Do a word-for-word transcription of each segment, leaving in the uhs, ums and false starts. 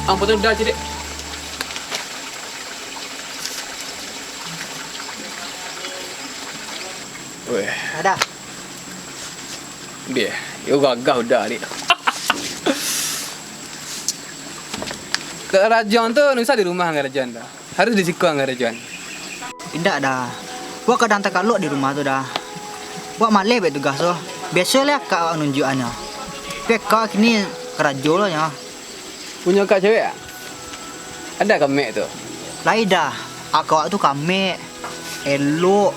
Ampun, dah, Cik. Weh. Ada. Dia, yo gagah udah, Dik. Karajoan tu nusah di rumah karajoan tu. Harus di siko karajoan. Indak dah. Wak kadang takalok di rumah tu dah. Wak maleh buek tugas tu. Biaso lah akak wak nunjuakannyo. Tapi akak kini karajo lah nyo. Punyo akak cewek ah? Ada kamek tu? Lai dah. Akak wak tu kamek, elok,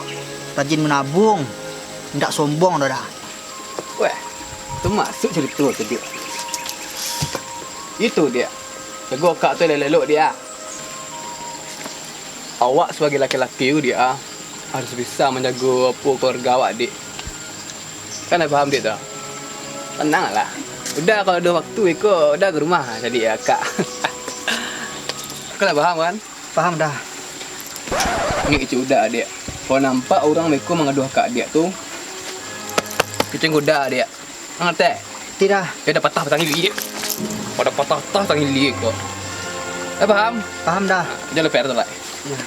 rajin manabuang, indak sombong doh dah. Weh, tu masuak carito tu, Diak. Itu, Diak. Jago akak tu elok-elok, Diak. Awak sabagai laki-laki tu, Diak, ah, harus bisa manjago apo kaluarga awak, Dik. Kan lah paham, Dik, tu? Tananglah. Udah, kalau ado waktu iko, udah ka rumah caliak akak. Kan lah paham, kan? Paham dah. Ni kecek udah, Diak. Kalau nampak urang beko mangaduah ka Diak tu, kecek udah, Diak. Ngarti? Ngarti dah. Yo dah patah batang gili. Pada patah-patah batang gili ko. Eh, paham? Paham dah. Jan lupo tu lah. Iya.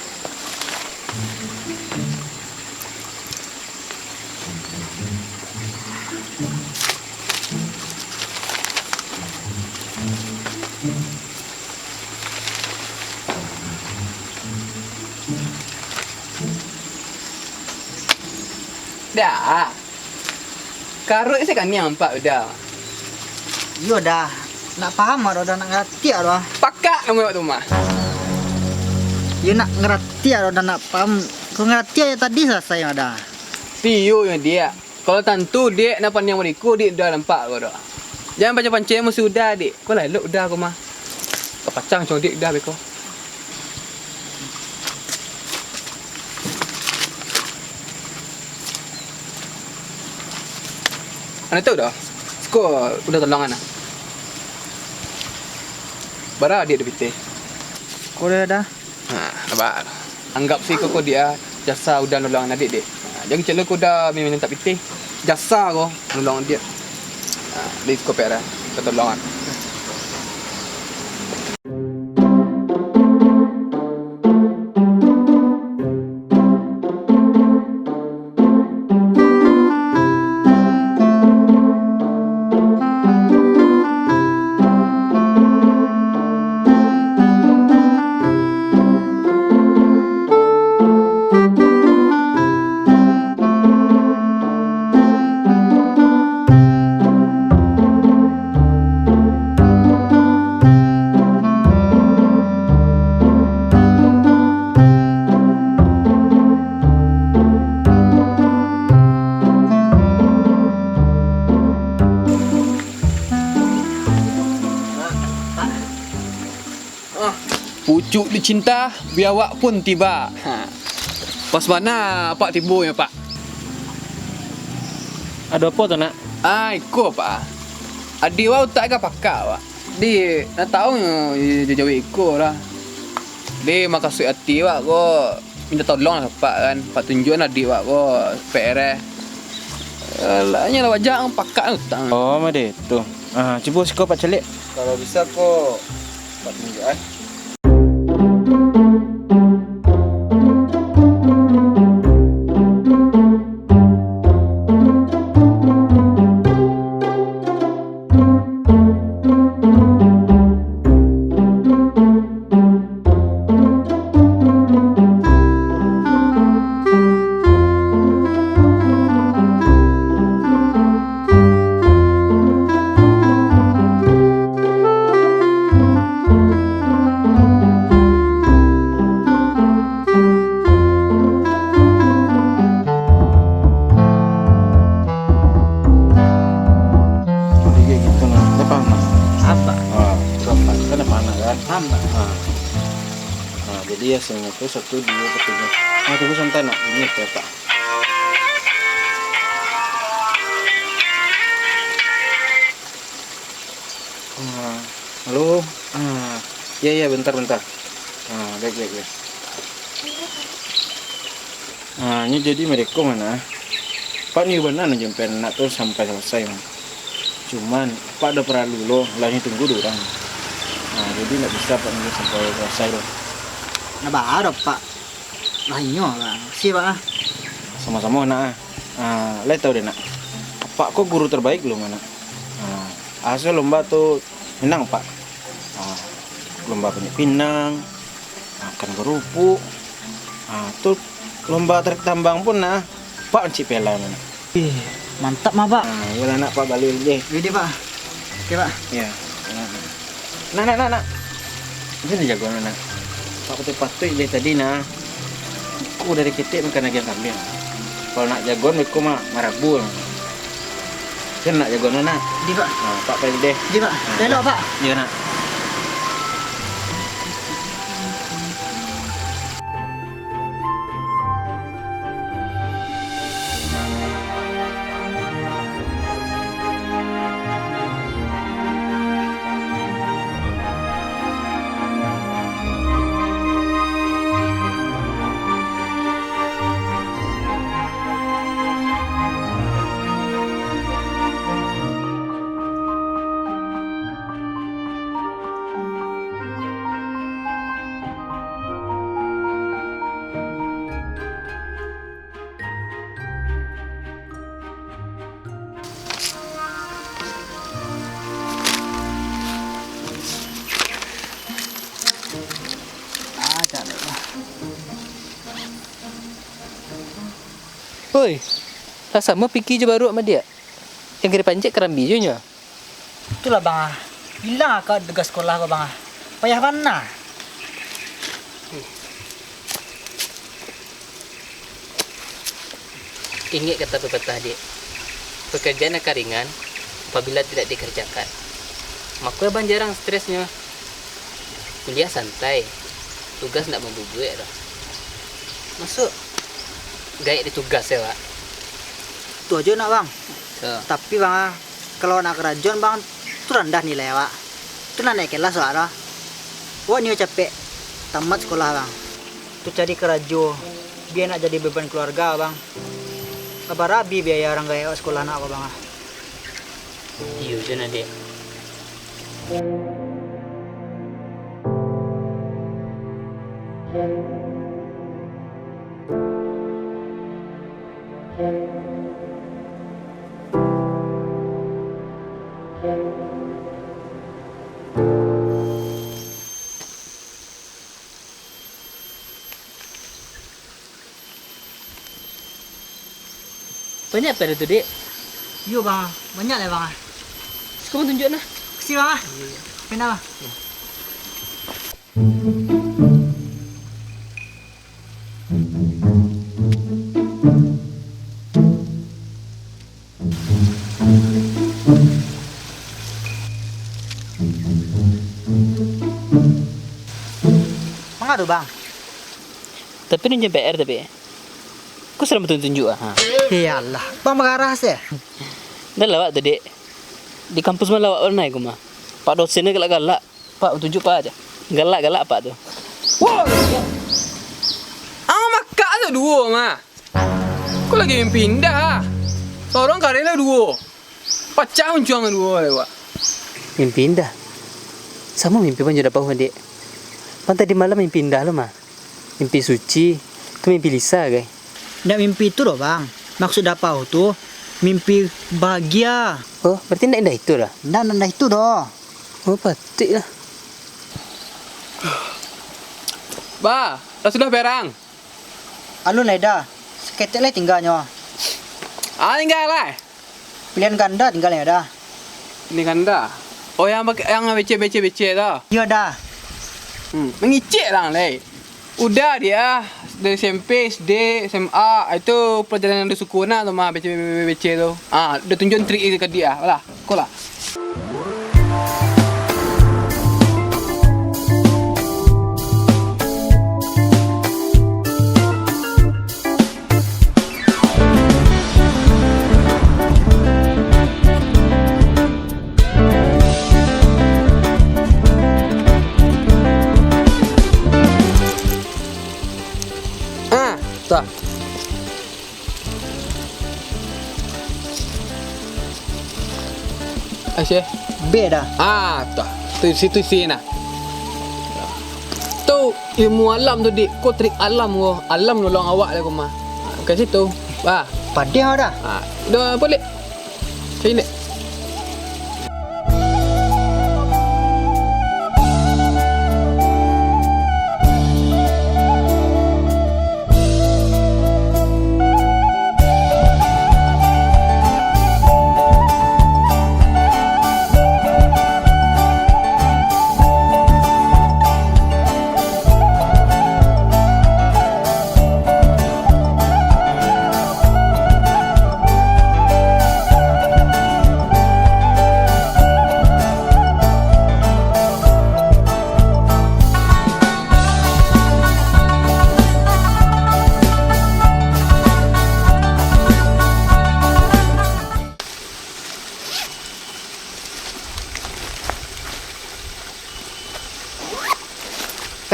Dah. Karuik se kaniang nampak udah. Iyo dah, nak paham ado dah, nak ngarati ado. Pakak namo awak tu mah. Iyo nak ngarati ado dah, nak paham. Ko ngarati ajo tadi salasai dah. Tiyo yo, Diak. Kalau tantu, Diak, nak paniang bariko, Diak udah nampak ko dah. Jan pancai-pancai musuh udah, Diak. Ko lah elok udah ko mah. Kapacang codiak dah beko. Anu tu dah. Siko udah tolongan ah. Bara Diak dapitih? Ko dah dah. Ha, sabar. Anggap siko ko Diak ah, jasa udah nolong adiak, Diak. Ha, jan kecek lo ko udah mintak pitih. Jasa ko nolong adiak. Ha, di siko perak ah, katolongan. Pucuk dicinta, biawak pun tiba. Ha. Pas bana apak tibonyo, Pak. Ado apo tu, Nak? Ah, iko, Pak. Adiak wak utak agak pakak, Pak. Di, nak tahu nyo, jawek iko lah. Di, makasuik ati wak ko, minta tolong lah, Pak, kan. Pak tunjuakan adiak wak ko, P R eh. Alah, nyo lah wajak pakak utak. Oh, mode tu. Ah, cubo siko, Pak, caliak. Kalau bisa ko, Pak tunjuakan. Jadi kayak gitu, nah. Dia paham, nah? Apa? Ah, paham, nah. Kan dia paham, nah, kan? Paham, Pak. Ah. Nah, jadi hasilnya tuh satu, dua, ketiga. Nah, tunggu sebentar, nak. Ini apa, Pak? Ah, halo? Ah, iya, iya, bentar, bentar. Ah, baik, baik, baik. Ah, nyo jadi mereka mana? Pak ni bana nak jempen anak tu sampai selesai, man. Cuman, Pak ado paralu lo, lah ni tunggu dulu urang. Ah, jadi ndak bisa, Pak, nunggu sampai salasai tu. Nah, baa doh, Pak. Lah inyo lah. Makasih, Pak, ah. Samo-samo, Nak, ah. Ah, lai tahu deh, Nak. Apak ko guru terbaik lo, Nak. Ah, asa lomba tu menang, Pak. Ah, lomba panjat pinang, makan kerupuk. Ah, tu lomba tarik tambang pun, Nak. Pak mancik piala, Nak. Ih, mantap mah, Pak. Ah, iyolah, Nak, Pak baliak deh. Iyo deh, Pak. Oke, Pak. Iyo. Nah, Nak, Nak, Nak. Jan dijago, Nak. Pak patuik-patuik dari tadi, nah. Beko dari ketek makan dagiang kambiang. Kalau Nak jagoan, beko mah marabu. Jan Nak jagoan, Nak. Di, Pak. Nah, Pak pai deh. Di, Pak. Nah, elok, Pak. Iyo, Nak. Oi, lah samo piki jo baruak ma diak? Yang ka dipancek karambia jo nyo. Itulah, Bang, ah. Bilang ka tugas sekolah ko, Bang, ah. Payah bana. Ingek kata pepatah, Dek. Pekerjaan akan ringan apabila tidak dikerjakan. Mako, Abang jarang stresnyo. Kuliah santai. Tugas ndak mambubuek doh. Masuak gaek di tugas yo, Wak? Tu ajo nak, Bang. Yo. Tapi, Bang, ah, kalau nak karajoan, Bang, tu randah nilai awak. Tu nak naiak kelas awak tu. Awak nio capek tamat sekolah, Bang. Tu cari karajo, bia nak jadi beban keluarga, Bang. Ka bara abih biaya urang gaek awak sekolah nak ko, Bang, ah. Iyo juo nah, Dek. Banyak peh tu, Dek? Iyo, Bang. Banyak lah, Bang. Siko tunjuak nah. Makasih, Bang, ah. Iyo, iyo. Kena, Bang. Iyo. Manga tu, Bang? Tapi nunjuak P R tapi. Ko sudah batunjuak-tunjuak ah. Ha. Iyalah, Bang bagarah se. Dah lawak tu, Dek. Di kampus mah lawak bana ko mah. Pak dosen ni galak-galak. Pak, tunjuak Pak aja. Galak-galak Pak tu. Woi! Ang makak tu duo mah. Ko lagi mimpi indah ah. Sorang kareh lah duo. Pacah uncuang duo lewat. Mimpi indah. Samo mimpi Bang jo Dapau, Dek. Bang tadi malam mimpi indah lo mah. Mimpi suci, tu mimpi Lisa, gai? Ndak mimpi itu doh, Bang. Maksud Dapau tu, mimpi bahagia. Oh, berarti ndak indah itu lah? Ndak, ndak indah itu doh. Oh, patuik lah. Bah, lah sudah berang? Alun lai dah. Saketek lai tingganyo. Ah, tingga lah. Pilihan ganda tingga lai dah. Pilihan ganda? Oh, yang bak-, yang becek-becek-becek tu? Iyo dah. Hmm, mangicik lah lai. Udah dia, dari S M P, S D, S M A, itu pelajaran yang disuka nah tu mah, becek-becek tu. Ah, udah tunjuak trik ka dia lah. Ko lah. Ah, tu ah. Aisyah. Be dah. Ah, tu ah. Tu situ isi nah. Ilmu alam tu, Dik. Ko trik alam ko. Alam nolong awak lah ko mah. Ka situ. Bah. Padeh dah. Ah, dah boleh. Sini.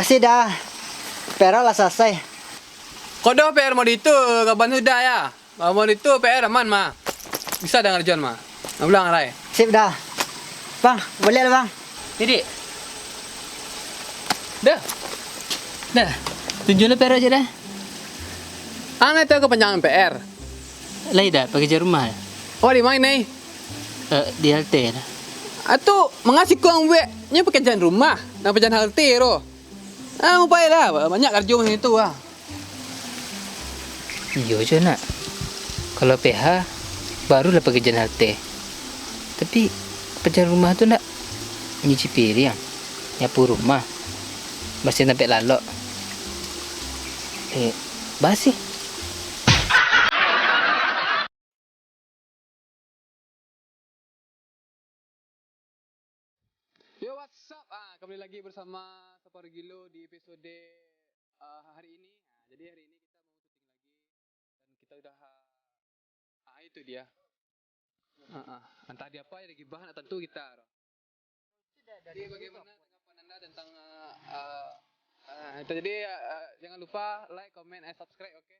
Kasih dah. P R lah salasai. Kodoh P R mode itu, kaban sudah ya. Amun itu P R aman mah. Bisa dah ngarjoan mah. Nah, pulang, Rai. Sip dah. Bang, boleh lah, Bang. Jadi. Dah. Dah. Tunjuak lah P R aja dah. Ang lai tahu kapanjangan P R? Lai dah, pakerjaan rumah. Oh, di ma nai? Eh, di halte dah. Atu, manga siko ang buek? Nyo pakerjaan rumah, nan pakerjaan halte tu. Ah, upai lah, banyak karajo macam itu ah. Iyo jo, Nak. Kalau P H, barulah pakerjaan halte. Tapi, pakerjaan rumah tu, Nak, nyuci piriang, nyapu rumah, barasiahan tampek lalok. Eh, barasiah. Yo, what's up? Ah, kembali lagi bersama Saparo Gilo di episode, ah, hari ini. Ah, jadi hari ini kita mau syuting lagi dan kita udah, ah, ah, itu dia. Ah, ah. Entah di apa, jadi gibah nak tentu kita. Jadi bagaimana tanggapan anda tentang, ah, ah, ah, itu? Jadi, ah, ah, jangan lupa like, comment, and subscribe, oke?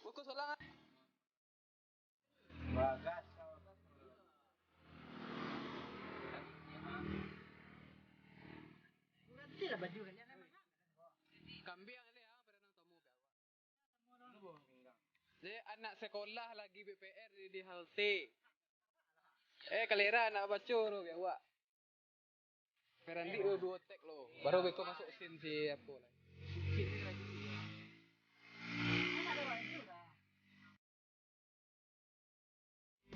Fokus ulang, ah. Kambiang ni, ah, pada nang tamu. Jadi, anak sekolah lagi B P R di, di halte. Eh, kalera anak baco tu, biak awak. Ferandi tu duo tek lo. Baru beko masuk scene si apo lah.